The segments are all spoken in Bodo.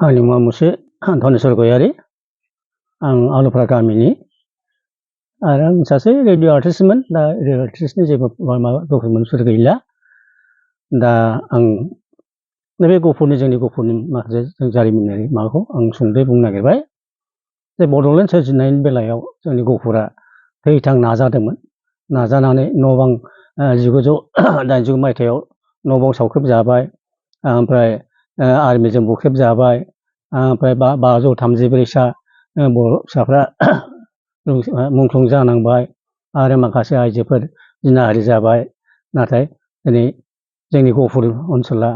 आंनि मुङा मुसे धनेस्वर गयारी आं आलुफारा गामिनि आरो आं सासे रेडिअ आर्टिस्टमोन दा रेडिअ आर्टिस्टनि जेबो माबा डकुमेन्टसफोर गैला दा आं नैबे जोंनि गफुरनि माखासे जों जारिमिनारि माबाखौ आं सुंद'यै बुंनो नागिरबाय जे बड'लेण्ड सोरजिनायनि बेलायाव जोंनि गफुरा थैथां नाजादोंमोन नाजानानै न' बां 1989 मायथाइयाव न' बां सावख्रेबजाबाय ओमफ्राय आर्मिजों बुख्रेबजाबाय ओमफ्राय 534सा बर' फिसाफ्रा मुंख्लं जानांबाय आरो माखासे आइजोफोर जिनाहारि जाबाय नाथाय दिनै जोंनि गफुर ओनसोला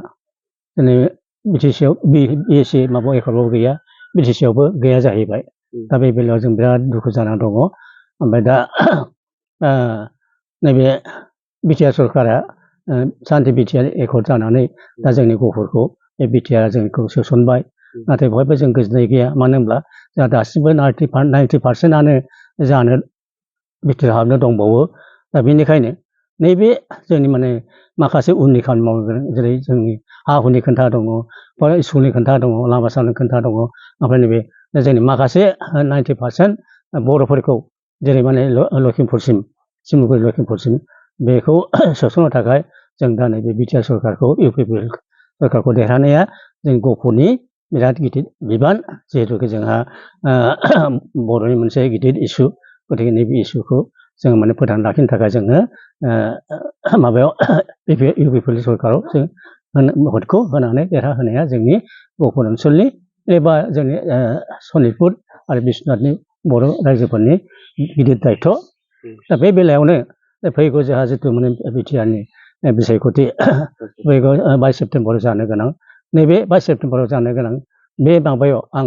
दिनै बिटिसिआव बिएससि माबा एख'लाव गैया बिटिसिआवबो गैया जाहैबाय दा बे बेलायाव जों बिराद दुखु जाना दङ ओमफ्राय दा नैबे बिटिआर सरकारा सान्थि बिटिआर एकर्ड जानानै दा जोंनि गफुरखौ बे बिटिआर जोंखौ सोसनबाय नाथाय बहायबो जों गोजोननाय गैया मानो होनब्ला जोंहा दासिमबो 90%आनो जानो बिटिआर हाबनो दंबावो दा बेनिखायनो नैबे जोंनि माने माखासे उननि खामानि मावनो गोनां जेरै जोंनि हा हुनि खोथा दङ स्कुलनि खोथा दङ लामा सामानि खोथा दङ ओमफ्राय नैबे जोंनि माखासे 90% बर'फोरखौ जेरै माने लखिमपुरसिम सिमलुगुरि लखिमपुरसिम बेखौ सोसननो थाखाय जों दा नैबे बिटिआर सरकारखौ इउपिपिएल सरकारखौ देरहानाया जों गफुरनि बिराद गिदिर बिबान जिहेतु जोंहा बर'नि मोनसे गिदिर इसु गतिके नैबे इसुखौ जों माने फोथांना लाखिनो थाखाय जोङो माबायाव इउपिपिएल सरकाराव जों भटखौ होनानै देरहाहोनाया जोंनि गफुर ओनसोलनि एबा जोंनि सनितपुर आरो बिश्वनाथनि बर' रायजोफोरनि गिदिर दायथ' दा बे बेलायावनो फैगौ जोंहा जितु माने बिटिआरनि बिसायख'थि फैगौ 22 सेप्तेम्बराव जानो गोनां नैबे 22 सेप्तेम्बराव जानो गोनां बे माबायाव आं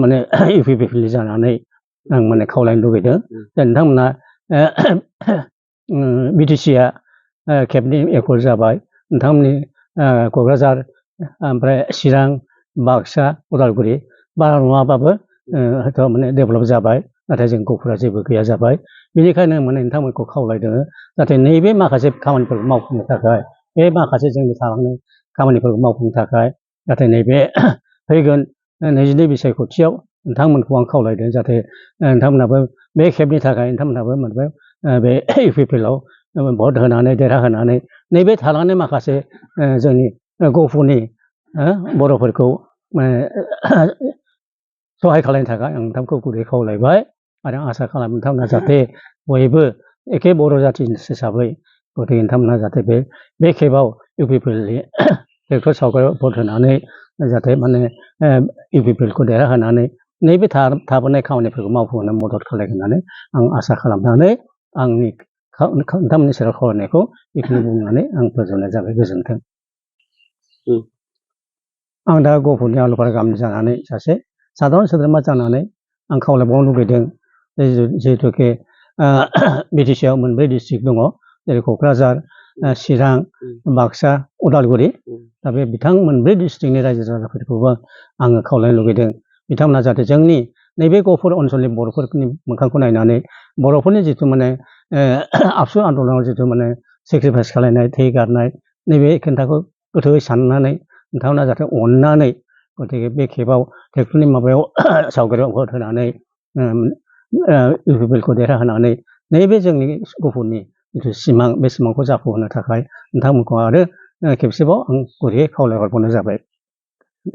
माने इउपिपिएलनि जानानै आं माने खावलायनो लुगैदों जे नोंथांमोना बिटिसिआ खेबनै एकर्ड जाबाय नोंथांमोननि क'क्राझार ओमफ्राय चिरां बाक्सा उदालगुरि बारा नङाबाबो हयथ' माने डेभेलप जाबाय नाथाय जों गफुरा जेबो गैया जाबाय बेनिखायनो माने नोंथांमोनखौ खावलायदों जाहाथे नैबे माखासे खामानिफोरखौ मावफुंनो थाखाय बे माखासे जोंनि थालांनाय खामानिफोरखौ मावफुंनो थाखाय नाथाय नैबे फैगोन 22 बिसायख'थियाव नोंथांमोनखौ आं खावलायदों जाहाथे नोंथांमोनाबो बे खेबनि थाखाय नोंथांमोनाबो मोनबाय बे इउपिपिएलआव भट होनानै देरहाहोनानै नैबे थालांनाय माखासे जोंनि गफुरनि बर'फोरखौ सहाय खालामनो थाखाय आं नोंथांखौ गुरै खावलायबाय आरो आं आसा खालामो नोंथांमोना जाहाथे बयबो एखे बर' जाथि हिसाबै गतिके नोंथांमोना जाहाथे बे खेबाव इउपिपिएलनि ट्रेक्टर सावगारियाव भट होनानै जाहाथे माने इउपिपिएलखौ देरहाहोनानै नैबे थाबोनाय खामानिफोरखौ मावफुंनो मदद खालामगोन होननानै आं आसा खालामनानै आंनि नोंथांमोननि सेराव खावलायनायखौ बेखौनो बुंनानै आं फोजोबनाय जाबाय गोजोन्थों। आं दा गफुरनि आलुफारा गामिनि जानानै सासे साधारन सोद्रोमा जानानै आं खावलायबावनो लुगैदों जिहेतुके बिटिसिआव मोनब्रै डिस्ट्रिक्ट दङ जेरै क'क्राझार चिरां बाक्सा उदालगुरि दा बे मोनब्रै डिस्ट्रिक्टनि रायजो राजाफोरखौबो आङो खावलायनो लुगैदों बिथांमोना जाहाथे जोंनि नैबे गफुर ओनसोलनि बर'फोरनि मोखांखौ नायनानै बर'फोरनि जिथु माने आबसु आन्दलनाव जिथु माने सेक्रिफाइस खालामनाय थै गारनाय नैबे खोथाखौ गोथौयै साननानै नोंथांमोना जाहाथे अननानै गतिके बे खेबाव ट्रेक्टरनि माबायाव सावगारियाव भट होनानै इउपिपिएलखौ देरहाहोनानै नैबे जोंनि गफुरनि जिथु सिमां बे सिमांखौ जाफुंहोनो थाखाय नोंथांमोनखौ आरो खेबसेबाव आं गुरैयै खावलायहरबावनाय जाबाय।